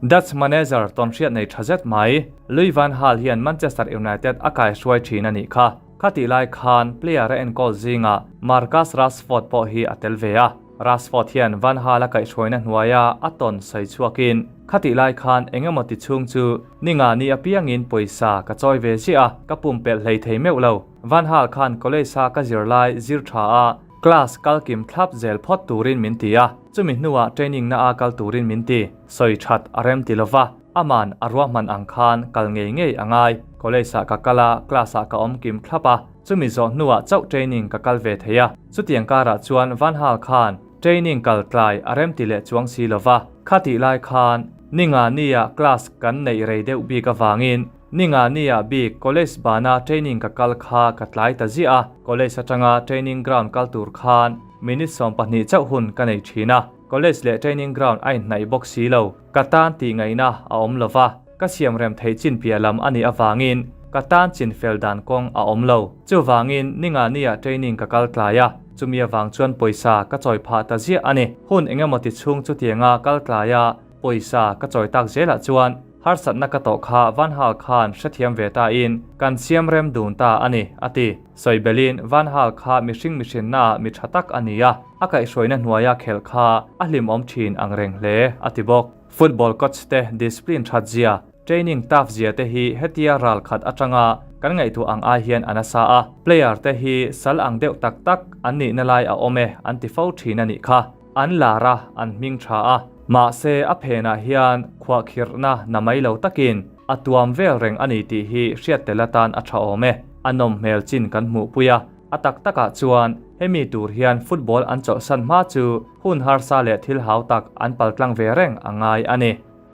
Dutch manager tawnhriat nei tha zet mai, Louis van Gaal hian Manchester United a kaihruai thin a nih kha. Khatih lai khan player a enkawl zingah Marcus Rashford pawh hi a tel ve a. Rashford hian Van Gaal a kaihhruaina hnuaia a tawn sawi chhuakin, Khatih lai khan eng emaw ti chhung chu ni nga ni apiangin pawisa ka chawi ve ziah a, ka pumpelh hlei thei meuh lo. Van Gaal khan college-a ka zirlai zir tha a, class kal kim thlap zel phawt turin min ti a, chumi hnuah training na a kal turin min ti. Sawi that a rem ti lova, aman a ruahman ang khan kal ngei ngei a ngai. College-ah ka kal a, class-ah ka awm kim thlap a, chumi zawh hnuah chauh training ka kal ve thei a. Chutiang karah chuan Van Gaal khan training kal tlai a rem ti leh chuang si lova, khatih lai khan ninga nia class kan neih rei deuh bik avangin ninga nia bik college bana training ka kal kha ka tlai ta ziah a, college atanga training ground kal tur khan minute 20 chauh hun ka nei thin a. College leh training ground a inhnaih bawk si lo, ka tan tih ngaihna a awm lo va, ka siamrem theih chin piah lam a nih avangin ka tan chin fel dan kawng a awm lo. Chuvangin ninga nia training ka kal tlai a, chumi avang chuan pawisa ka chawi phah ta ziah a ni. Hun engemaw ti chhung chutianga kal tlai a pawisa ka chawi tak zelah chuan harsatna ka tawh kha Van Gaal khan hrethiam ve ta in kan siamrem dun ta a ni, a ti. Sawibelin Van Gaal kha mihring mihrinnaah mi tha tak a ni a, a kaihhruaina hnuaia khelh kha a hlimawm thin ang reng hle, a ti bawk. Football coach te discipline that zia, training tough zia te hi hetia ral khat atanga kan ngaihtuah ang ai hian a nasa a, player te hi sal ang deuh tak tak an nihna lai a awm e an ti fo thin a nih kha. An lar a, an hming tha a, mahse a phenah hian khuahkhirhna na mai lo takin a tuam vel reng a ni tih hi hriat tel atan a tha awm e. A nawm hmel chin kan hmuhpui a, a tak takah chuan hemi tur hian football an chawlhsan hma chu hun harsa leh thil hau tak an paltlang ve reng a ngai a ni.